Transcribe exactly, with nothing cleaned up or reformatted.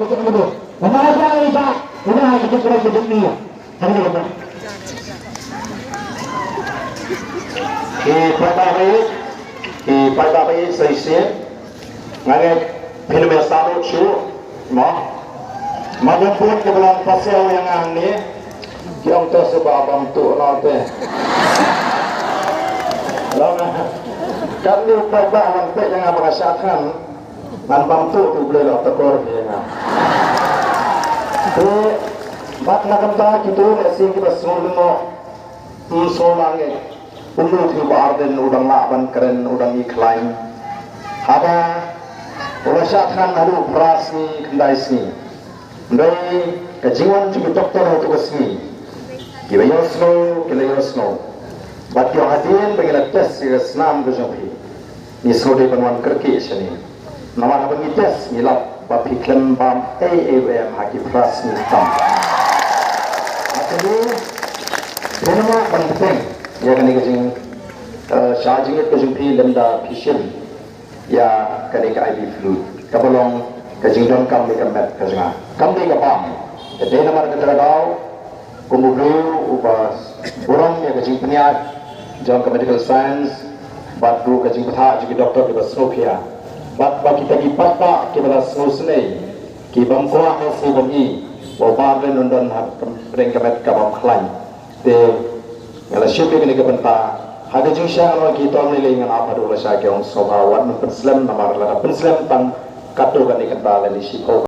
Ki paidbah ba ïeit, ki paidbah ba ïeit sa shisien. Nga ngeit phin ym ïa sah lut shuh, mo. Madan bun kiba long pasiaw ïa nga hangne, ki ong to shu ba bam tuh noh te. Long, katne u paidbah lang te ïa nga ba nga shah thngan. Ngan bam tuh, U Blei la takor ïa nga. Te bad na ka bynta kito ki sien kiba sngew lyngngoh, ym sngew lah ngeit. Kumno u Bah Ardent u dang lah ban kren, u dang ïakhlaiñ, haba u la shah thngan haduh phra sngi khyndai sngi. Hynrei ka jingwan jong ki doktor ha kato ka sngi, ki la ïohsngew, ki la ïohsngew. Bad ki ong hadien ba ngi la test ïa ka snam ka jong phi, ngi sngewdei ban wan kyrkieh shane. Namar haba ngi test ngi lap ba phi khlem bam ei ei ruh em ha ki phra sngi tam. Bad kane, phi namar ban bteng ïa kane ka jing, eh, shah jingit ka jong phi lymda phi shim ïa kane ka I V fluid kaba long ka jingdonkam ïa ka met ka jong nga. Kam dei ka bam. Te dei namar kata ka daw, kum u briew uba burom ïa ka jingpynïaid jong ka medical science bad ruh ka jingbatai jong ki doktor kiba sngewkhia, bad ba kita ki paidbah kiba la sngewsynei, ki bym kwah ban sngewbha ban i ba u Bah Ardent un don hapdeng ka met ka bym khlaiñ. Te nga la shim ïa kane ka bynta ha ka jingshah noh ki tong lei lei, ngan ap haduh lashai, ki ong sngewbha wat nym pynslem, namar lada pynslem tang katto katne kynta lane shiphew